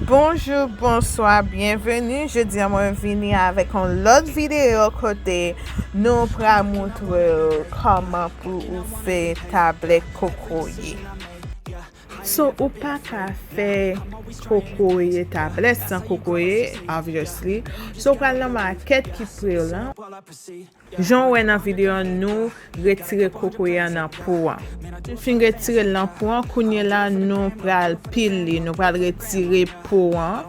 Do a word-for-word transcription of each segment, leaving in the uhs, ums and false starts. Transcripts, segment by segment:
Bonjou, bonswa, byenveni. Jodi a mwen vini avèk yon lòt videyo kote nou pral montre w kòman pou ou fè tablèt kokoye. So, ou pa ka fè kokoye tablèt san kokoye, obviously. So, ou pral nan makèt ki pre w lan. Jan w wè nan videyo an, nou retire kokoye an nan po an. Nou fin retire l nan po an, kounye la nou pral pil li, nou pral retire po an.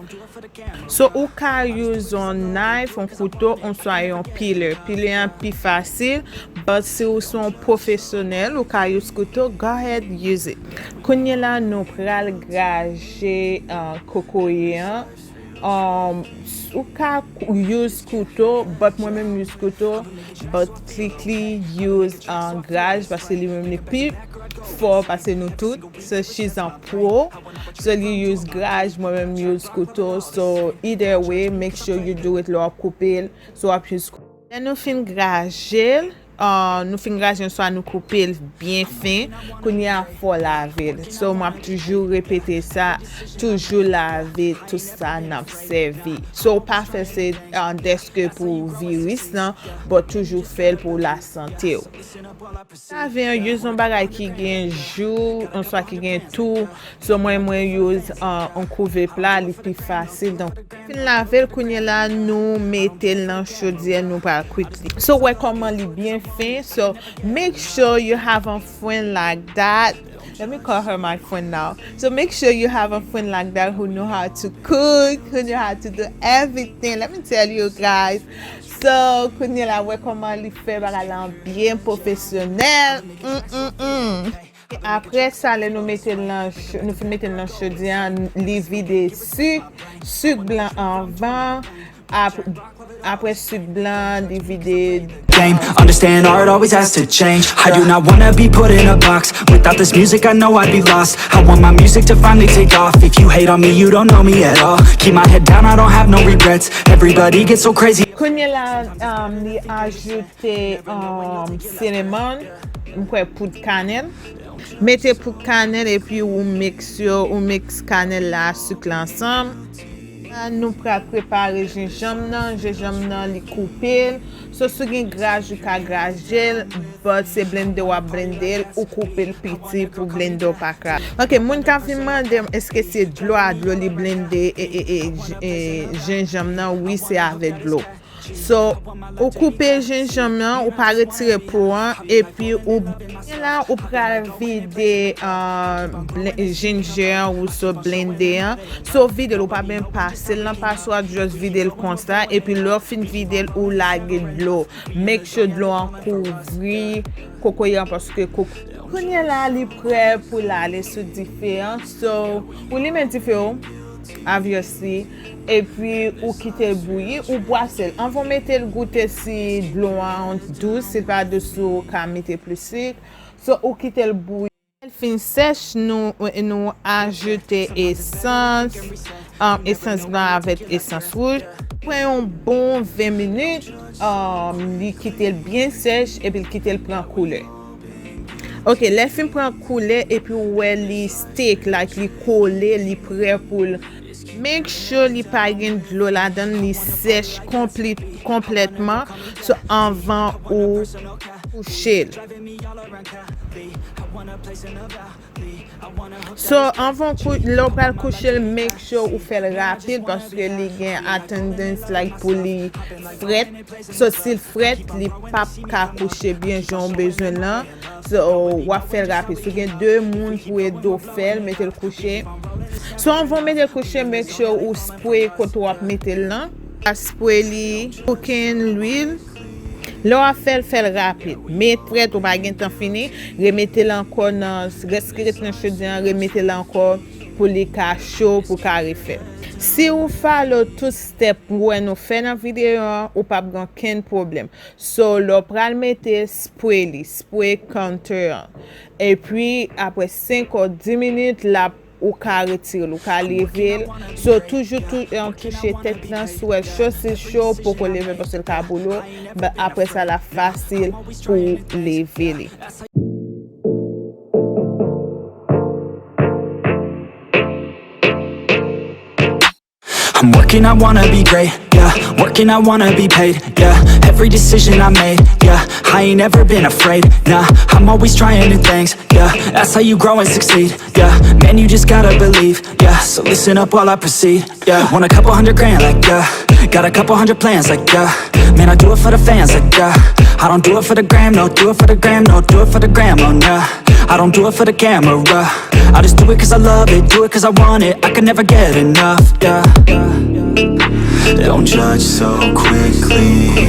So, ou ka use yon knife, yon kouto, oswa yon peeler. Peeler an pi fasil, but si ou se yon pwofesyonèl, ou ka use kouto, go ahead, use it. Kounye la, nou pral graje, uh, kokoye an. Um, ou ka use kouto, but mwen menm use kouto, but Clichy use, uh, graj, paske li menm li pi fò pase nou tout. So, she's a pro. So, li use graj, mwen menm use kouto. So, either way, make sure you do it lè w ap koupe l. So, w ap use kouto. Lè nou fin graje l, uh, nou fin graje l, swa nou koupe l byen fen, kounye a fò lave l. So, m ap toujou repete sa, toujou lave tout sa n ap sèvi. So, ou pa fè se, uh, dèske pou viris lan, but toujou fè l pou lasante w. Lave an, use yon bagay ki gen jou, oswa ki gen tou. So, mwen, mwen use, uh, yon kouve pla, li pi fasil. Donk, fin lave l, kounye la, nou mete l nan chodyè, nou pral kwit li. So, wè kòman li byen fen. So, make sure you have a friend like that. Let me call her my friend now. So, make sure you have a friend like that who know how to cook, who know how to do everything. Let me tell you guys. So, kounye la, wè kòman li fè bagay la byen pwofesyonèl. Mm, mm, mm. Apre sa, lè nou mete l nan cho-, nou fin mete l nan chodyè an, li vide sik, sik blan anvan. Ap-, apre sik blan, li vide. Game, understand art always has to change. I do not wanna be put in a box. Without this music, I know I'd be lost. I want my music to finally take off. If you hate on me, you don't know me at all. Keep my head down, I don't have no regrets. Everybody gets so crazy. Kounye la, um, li ajoute, um, cinnamon, m kwè poud kanèl. Mete poud kanèl epi ou mix yo, ou mix kanèl la, sik la ansanm. La, nou pral prepare jenjanm nan. Jenjanm nan, li koupe l. So, si w gen graj, ou ka graje l, but se blende w ap blende l, ou koupe l piti pou blende w pa kraze. Ok, moun ka vin mande m, èske se dlo a, dlo li blende, e, e, e, e, jenjanm nan? Wi, se avèk dlo. So, ou koupe jenjanm nan, ou pa retire po an, epi ou, la, ou pral vide, uh, blen-, jenjè an ou so blende an. So, vide l, ou pa byen pase l nan paswa, just vide l konsa, epi lè w fin vide l, ou lage dlo. Make sure dlo an kouvri kokoye an, paske koko-, kounye la, li prè pou l ale sou dife an. So, ou limen dife w, obviously, epi ou kite l bouyi, ou bwase l. Anvan w mete l goute si dlo an dous, si l pa dous, ou ka mete plis sik. So, ou kite l bouyi. Lè l fin sèch, nou, nou ajoute esans, um, esans blan avèk esans wouj. Pran yon bon ven minit, um, li kite l byen sèch, epi l kite l pran koulè. Ok, lè l fin pran koulè epi w wè li stick, like li kole, li prè pou l. Make sure li pa gen dlo ladan l, li sèch konpli-, konplètman. So, anvan ou kouche l. So, anvan kou-, lè w pral kouche l, make sure ou fè l rapid paske li gen a tandans, like, pou li frèt. So, si l frèt, li p ap ka kouche byen jan w bezwen l lan. So, w ap fè l rapid. Si w gen de moun pou ede w fè l, mete l kouche. So, anvan w mete l kouche, make sure ou spray kote w ap mete l lan. Spray li, cooking lwil. Lè w ap fè l, fè l rapid. Men prèt, ou pa gen tan fini. Remete l ankò nan, rès ki ret nan chodyè an, remete l ankò pou li ka cho, pou ka refè. Si ou follow tout step ou wè nou fè nan videyo an, ou p ap gen okenn pwoblèm. So, lè w pral mete spray li, spray counter an. Epi, apre senk ou dis minit, l ap, ou ka retire l, ou ka leve l. So, toujou tou-, an touche tèt lan, si w wè cho, si l cho, poko leve l paske l ka boule w. But apre sa, l ap fasil pou w leve li. I'm working, I wanna be great, yeah. Working, I wanna be paid, yeah. Every decision I made, yeah. I ain't ever been afraid, nah. I'm always trying new things, yeah. That's how you grow and succeed, yeah. Man, you just gotta believe, yeah. So listen up while I proceed, yeah. Want a couple hundred grand, like, yeah. Got a couple hundred plans, like, yeah. Man, I do it for the fans, like, yeah. I don't do it for the gram, no. Do it for the gram, no. Do it for the gram, oh, nah. I don't do it for the camera. I just do it 'cause I love it, do it 'cause I want it. I could never get enough, yeah. Don't judge so quickly.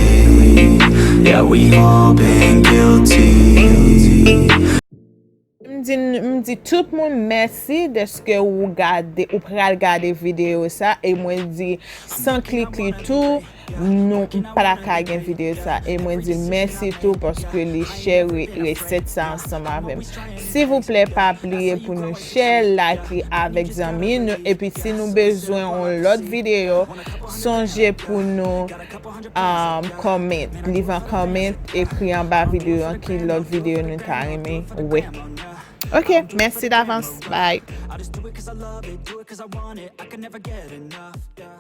Yeah, we all been guilty. M di, m di tout moun mèsi dèske ou gade, ou pral gade videyo sa, e mwen di san klik li tou, nou m pa ta ka gen videyo sa, e mwen di mèsi tou paske li share resèt sa ansanm avè m. Silvouplè pa bliye pou nou share, like li avèk zanmi nou, epi si nou bezwen yon lòt videyo, sonje pou nou um, comment, leave a comment, ekri anba videyo an ki lòt videyo nou ta renmen wè. Ok, mèsi davans. Bye. I just do it 'cause I love it, do it 'cause I want it. I could never get enough, yeah.